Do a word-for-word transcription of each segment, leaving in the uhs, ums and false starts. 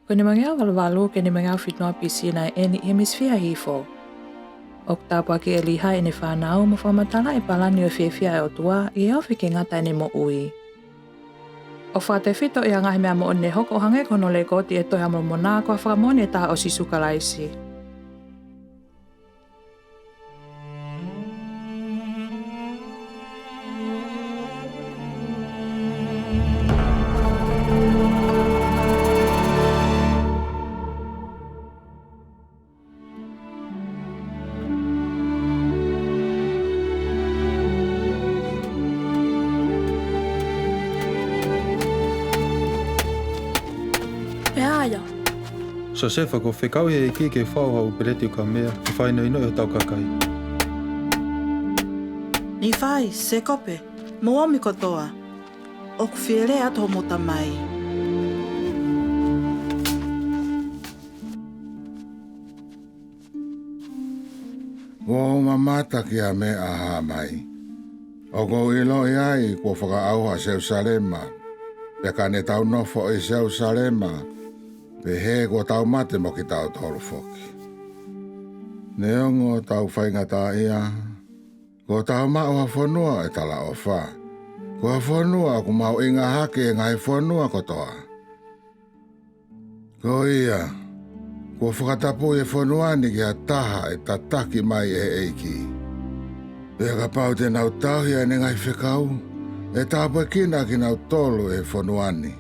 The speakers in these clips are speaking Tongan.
Ko e nimangeau valu valu ki he nimangeau fitu noa B.C. naʻe ʻeni ʻi he Hemisifia Hihifo. ʻOku tāpuakiʻi ʻe Līhai ʻene fānau mo fakamatalaʻi e palani ʻo e fiefia ʻa e ʻOtua ʻi he ofi ke ngata ʻene moʻui. ʻOku fakatefito ʻi he ngaahi meʻa moʻoni ne hoko ʻo hangē ko hono lekooti ʻi he Tohi ʻa Molomona ko ha fakamoʻoni ʻe taha ʻo Sīsū Kalaisi. Pea ia. Siosefa, kuo fekauʻi ʻe he ʻEiki ke fai ha ʻū peleti ukamea ke fakahinohinoʻi hotau kakai. Nīfai, Sēkope, mou omi kotoa. ʻOku fie lea atu hoʻomou tamai. Kuo u mamata ki ha meʻa, Hāmai. ʻOku ou ʻiloʻi ai kuo fakaʻauha ʻa Selūsalema, pea ka ne tau nofo ʻi Selūsalema, pehē kuo tau mate mo kitautolu foki. Neongo ʻetau faingataʻaʻia, kuo tau maʻu ha fonua ʻo e talaʻofa. Ko ha fonua ʻoku mahuʻinga hake ʻi he ngaahi fonua kotoa. Ko ia, kuo fakatapui e fonua ni ki ha taha ʻe tataki mai ʻe he ʻEiki. Pea kapau te nau tauhi ʻa ʻene ngaahi fekau, ʻe tāpuekina ʻa kinautolu ʻe he fonua ni.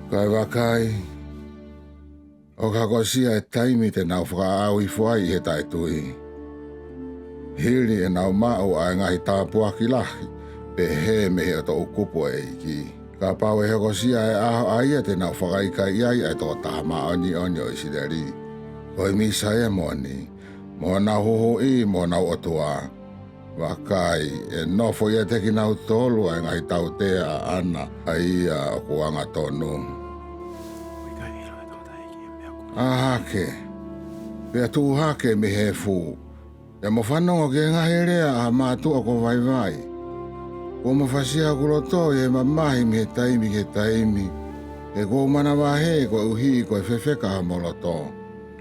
Kae vakai, ʻoku hokosia e taimi te nau fakaʻaʻau hifo ai ʻi he taʻetui, hili ʻenau maʻu ʻa e ngaahi tāpuaki lahi pehē mei he toʻukupu ʻo e ʻEiki. Kapau ʻe hokosia e ʻaho ʻa ia te nau fakaʻikaiʻi ai ʻa e Tokotaha Māʻoniʻoni ʻo ʻIsileli, ko e Mīsaia moʻoni, mo honau Huhuʻi mo honau ʻOtua, vakai, ʻe nofo ʻiate kinautolu ʻa e ngaahi tautea ʻaʻana, ʻa ia ʻoku angatonu. ʻĀ hake, pea tuʻu hake mei he efu, pea mo fanongo ki he ngaahi lea ʻa ha mātuʻa kuo vaivai. Kuo mo fasia hoku loto ʻi he mamahi mei he taimi ki he taimi, he kuo u manavahē koeʻuhi ko e fefeka homou loto.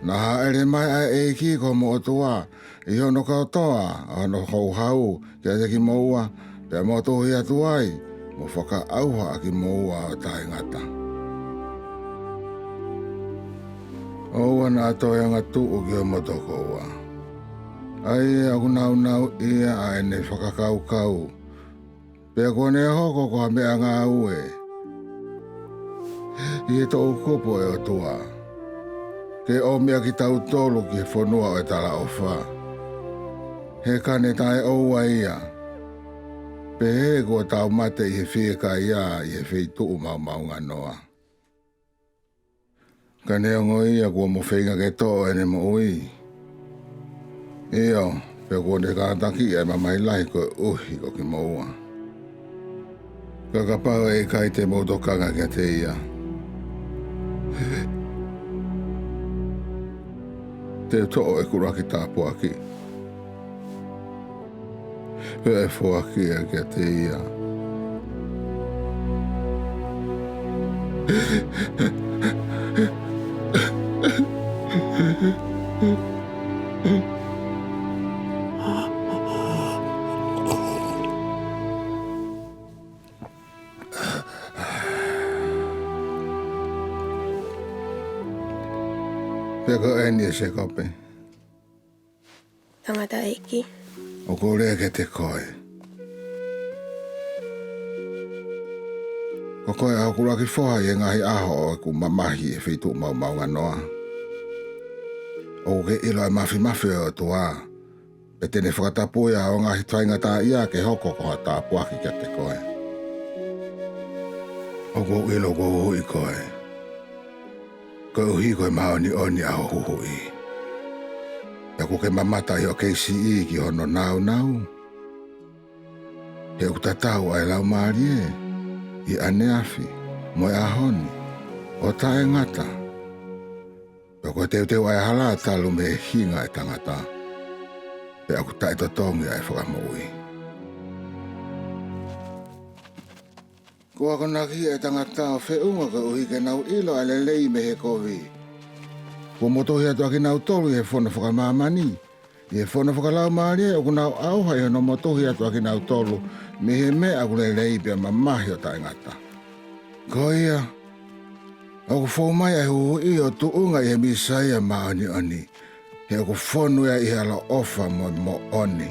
Naʻa hāʻele mai ʻa e ʻEiki ko homou ʻOtua ʻi hono kotoa ʻo hono houhau kiate kimoua, pea mo tuhi atu ai, mo fakaʻauha ʻa kimoua ʻo taʻengata. ʻOua naʻa toe angatuʻu ki homo tokoua, ʻa ia ʻoku nāunauʻia ʻa ʻene fakakaukau, pea kuo ne hoko ko ha meʻangāue ʻi he toʻukupu ʻo e ʻOtua, ke ʻomi ʻa kitautolu ki he fonua ʻo e talaʻofa. He ka ne taʻeʻoua ia, pehē kuo tau mate ʻi he fiekaia ʻi he feituʻu maomaonganoa. Ka neongo ia, kuo mo feinga ke toʻo ʻene moʻui. ʻIo, pea kuo ne kātakiʻi ʻa e mamahi lahi koeʻuhi ko kimoua. Ka kapau ʻe ʻikai te mou tokanga kiate ia, te u toʻo ʻeku ʻuluaki tāpuaki, pea ʻe foaki ia kiate ia. Pea ko eni, ʻe Sēkope. Tangataʻeiki. ʻOku ou lea kiate koe. Ko koe ʻa hoku ʻuluaki foha ʻi he ngaahi ʻaho ʻo ʻeku mamahi ʻi he feituʻu maomaonganoa. ʻOku ke ʻilo ʻa e māfimafi ʻo e ʻOtua, pea te ne fakatapui ʻa hoʻo ngaahi faingataʻaʻia ke hoko ko ha tāpuaki kiate koe. ʻOku ou ʻilo kuo u huhuʻi koe, koeʻuhi ko e māʻoniʻoni ʻa hoʻo huhuʻi. Pea ʻoku ke mamata ʻi hoʻo kei siʻi ki hono nāunau, he ʻoku tatau ʻa e Laumālie ʻi ʻaneafi mo e ʻaho ni ʻo taʻengata. Pea kuo teuteu ʻa e hala talu mei he hinga ʻo e tangata, pea ʻoku taʻetotongi ʻa e fakamoʻui. Kuo akonaki ʻa e tangatá ʻo feʻunga koeʻuhi ke nau ʻilo ʻa e lelei mei he kovi. Kuo motuhi atu ʻa kinautolu ʻi he fono fakamāmaní, ʻi he fono fakalaumālié ʻoku nau ʻauha ʻi hono motuhi atu ʻa kinautolu mei he meʻa ʻoku lelei pea mamahi ʻo taʻengata. Ko ia, ʻoku fou mai ʻa e huhuʻí ʻo tuʻunga ʻi he Mīsaia Māʻoniʻoní, he ʻoku fonu ia ʻi he ʻaloʻofa mo e moʻoni.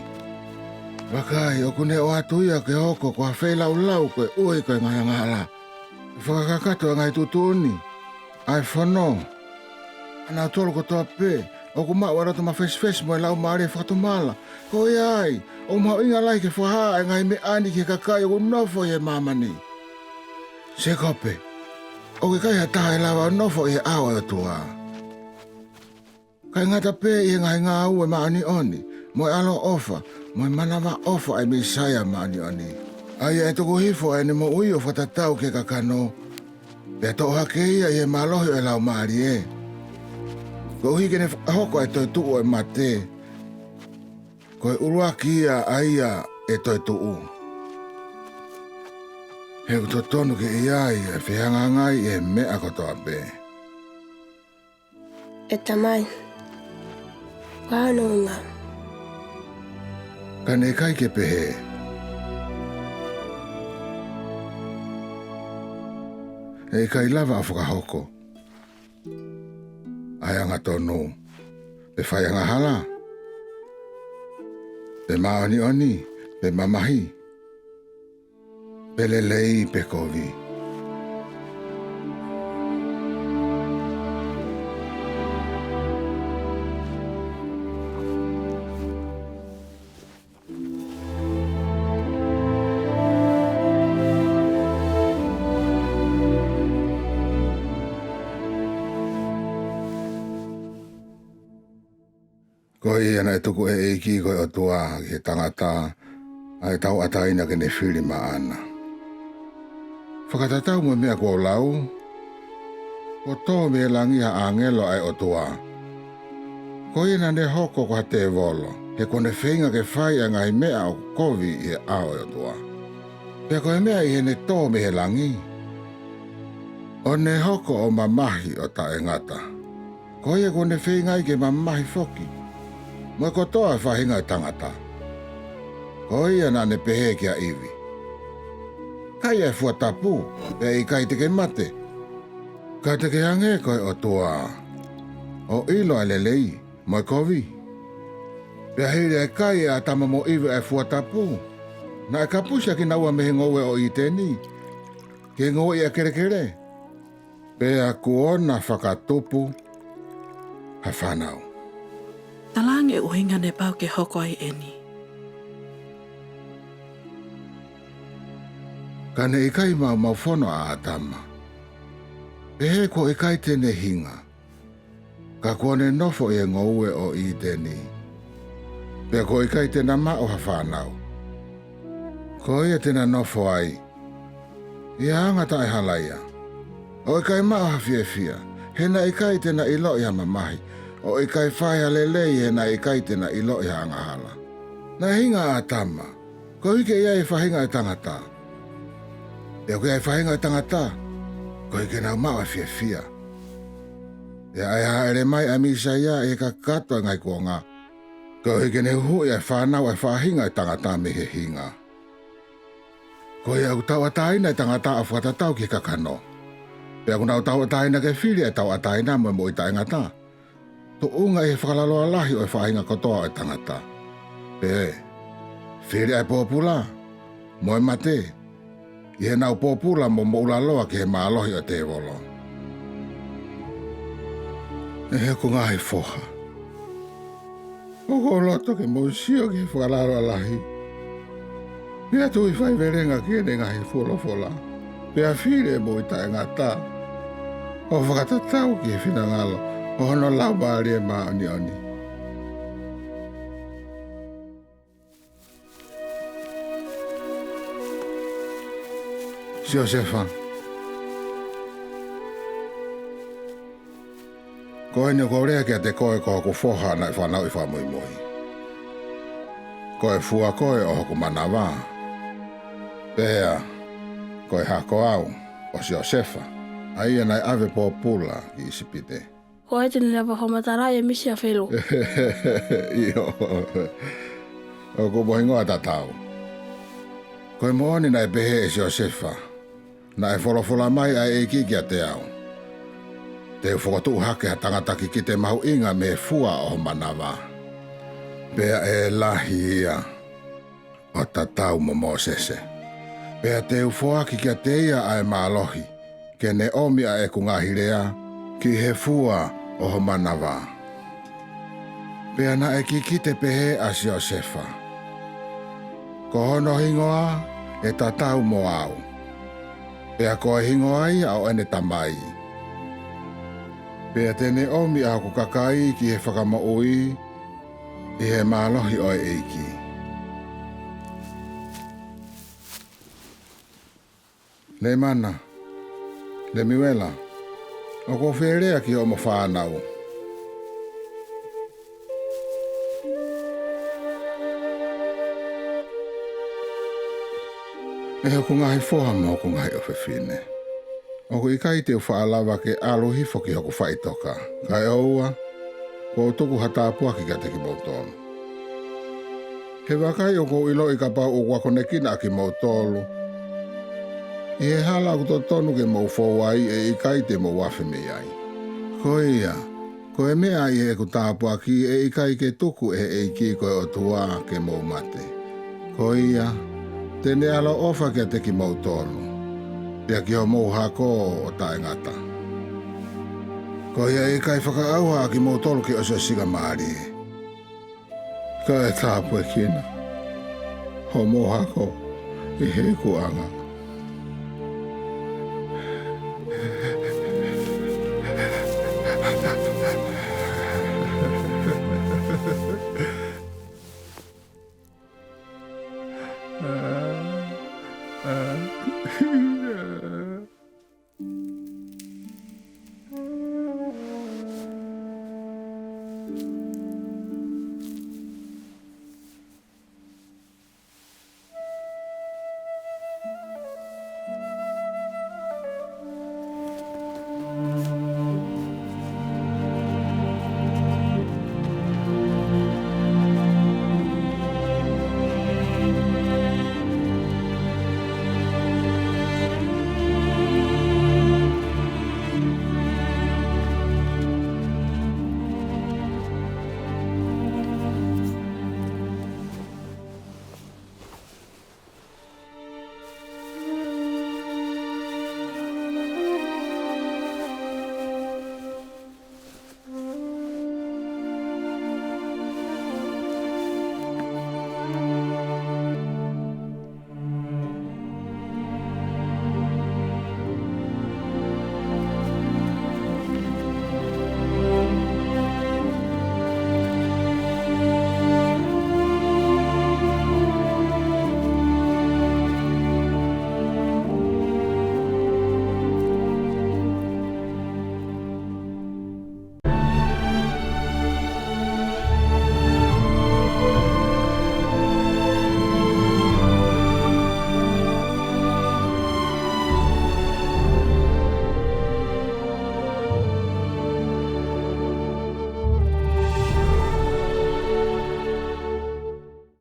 Vakai, ʻoku ne ʻoatu ia ke hoko ko ha feilaulau koeʻuhi ko e ngaahi angahalá, ke fakakakato ʻa e ngaahi tuʻutuʻuni, ʻa e fonó, ʻa kinautolu kotoa pē ʻoku maʻu ʻa e loto mafesifesi mo e laumālie fakatomala. Ko ia ai, ʻoku mahuʻinga lahi ke fakahā ʻa e ngaahi meʻá ni ki he kakai ʻoku nofo ʻi he māmaní. Sēkope, ʻoku ʻikai ha taha ʻe lava ʻo nofo ʻi he ʻao ʻo e ʻOtuá, kae ngata pē ʻi he ngaahi ngāue māʻoniʻoni, mo e ʻaloʻofa, mo e manavaʻofa ʻa e Mīsaia Māʻoniʻoní, ʻa ia ʻe tuku hifo ʻa ʻene moʻuí ʻo fakatatau ki he kakanó, pea toʻo hake ia ʻi he mālohi ʻo e Laumālié, koeʻuhi ke ne fakahoko ʻa e toetuʻu ʻo e maté, ko e ʻuluaki ia ʻa ia ʻe toetuʻú. He ʻoku totonu ke ʻi ai ʻa e fehangahangai ʻi he meʻa kotoa pē. ʻE Tamai, ko e hā hono ʻuhingá? Ka ne ʻikai ke pehē, ʻe ʻikai lava ʻo fakahoko ʻa e angatonú, pe fai angahalá, pe māʻoniʻoní, pe mamahí, pe lelei pe kovi. Ko ia naʻe tuku ʻe he ʻEiki ko e ʻOtuá ki he tangatá ʻa e tauʻatāina ke ne fili maʻana. Fakatatau mo e meʻa kuó u laú, kuo tō mei he langí ha ʻāngelo ʻa e ʻOtuá. Ko ia naʻá ne hoko ko ha tēvolo, he kuó ne feinga ke fai ʻa e ngaahi meʻa ʻoku kovi ʻi he ʻao ʻo e ʻOtuá. Pea ko e meʻa ʻi heʻene tō mei he langí, ʻo ne hoko ʻo mamahi ʻo taʻengata, ko ia kuó ne feinga ai ke mamahi foki mo e kotoa ʻo e faʻahinga ʻo e tangatá. Ko ia naʻá ne pehē kia ʻIvi, Kai ʻa e fua tapú, pea ʻe ʻikai te ke mate. Ka te ke hangē ko e ʻOtuá, ʻo ʻilo ʻa e lelei mo e koví. Pea hili ʻa e kai ʻe ʻĀtama mo ʻIvi ʻa e fua tapú, naʻe kapusi ʻa kinaua mei he ngoue ʻo ʻĪtení, ki he ngoueʻi ʻa e kelekelé, pea kuó na fakatupu ha fānau. Talaange ʻa e ʻuhinga ne pau ke hoko ai ʻení. Ka ne ʻikai maumaufono ʻa ʻĀtama, pehē kuo ʻikai te ne hinga, ka kuó ne nofo ʻi he ngoue ʻo ʻĪtení, pea kuo ʻikai te na maʻu ha fānau. Ko ia te na nofo ai ʻi ha anga taʻehalaia, ʻo ʻikai maʻu ha fiefia, he naʻe ʻikai te na ʻiloʻi ha mamahi, ʻo ʻikai fai ha lelei, he naʻe ʻikai te na ʻiloʻi ha angahala. Naʻe hinga ʻa ʻĀtama koeʻuhi ke ʻi ai e faʻahinga ʻo e tangatá, pea ʻoku ʻi ai e faʻahinga ʻo e tangatá koeʻuhi ke nau maʻu ʻa e fiefia. Pea ʻe hāʻele mai ʻa e Mīsaiá ʻi he kakato ʻo e ngaahi kuongá, koeʻuhi ke ne huhuʻi ʻa e fānau ʻa e faʻahinga ʻo e tangatá mei he hingá. Ko ia ʻoku tauʻatāina ʻa e tangatá ʻo fakatatau ki he kakanó, pea ʻoku nau tauʻatāina ke fili ʻa e tauʻatāiná mo e moʻui taʻengatá, tuʻunga ʻi he fakalaloa lahi ʻo e faʻahinga kotoa ʻo e tangatá, pea fili ʻa e pōpulá mo e maté, ʻi heʻenau pōpula mo moʻulaloa ki he mālohi ʻo e tēvoló. ʻE hoku ngaahi foha, ʻoku ou loto ke mou sio ki he fakalaloa lahí, pea tui faivelenga ki heʻene ngaahi folofolá, pea fili ʻa e moʻui taʻengatá, ʻo fakatatau ki he finangalo ʻo hono Laumālie Māʻoniʻoní. Siosefa, ko ʻeni ʻoku ou lea kiate koe ko hoku foha naʻe fanauʻi fakamuimui. Ko e fua koe ʻo hoku manavá. Pea Ko e hako au, ʻo Siosefa, ʻa ia naʻe ʻave pōpula ki ʻIsipite. Ko ia te ne lava fakamatalaʻi e misi ʻa Felo. ʻIo, ʻoku mo hingoa tatau. Ko e moʻoni naʻe pehē ʻe Siosefa, naʻe folofola mai ʻa e ʻEiki kiate au, te u fokotuʻu hake ha tangata kikite mahuʻinga mei he fua ʻo ho manava. Pea ʻe lahi ia, ʻo tatau mo Mōsese. Pea te u foaki kiate ia ʻa e mālohi, ke ne ʻomi ʻa ʻeku ngaahi lea ki he fua ʻo ho manava. Pea naʻe kikite pehē ʻa Siosefa, ko hono hingoa ʻe tatau mo au, pea ko e hingoa ia ʻo ʻene tamai. Pea te ne ʻomi ʻa hoku kakai ki he fakamoʻui ʻi he mālohi ʻo e ʻEiki. Leimana, Lemiuela, ʻoku ou fie lea ki hoʻomo fānau. ʻE hoku ngaahi foha mo hoku ngaahi ʻofefine, ʻoku ʻikai te u faʻa lava ke ʻalu hifo ki hoku faʻitoka, kae ʻoua kuo u tuku ha tāpuaki kiate kimoutolu. He vakai, ʻoku ou ʻiloʻi kapau ʻoku akonekina ʻa kimoutolu ʻi he hala ʻoku totonu ke mou fou ai, ʻe ʻikai te mou afe mei ai. Ko ia, ko e meʻa ʻi heʻeku tāpuaki ʻe ʻikai ke tuku ʻe he ʻEiki ko e ʻOtua ke mou mate. Ko ia, te ne ʻaloʻofa kiate kimoutolu, pea ki homou hako ʻo taʻengata. Ko ia, ʻe ʻikai fakaʻauha ʻa kimoutolu ki he ʻosiʻosingamālie, kae tāpuekina homou hako ʻi he ikuʻanga.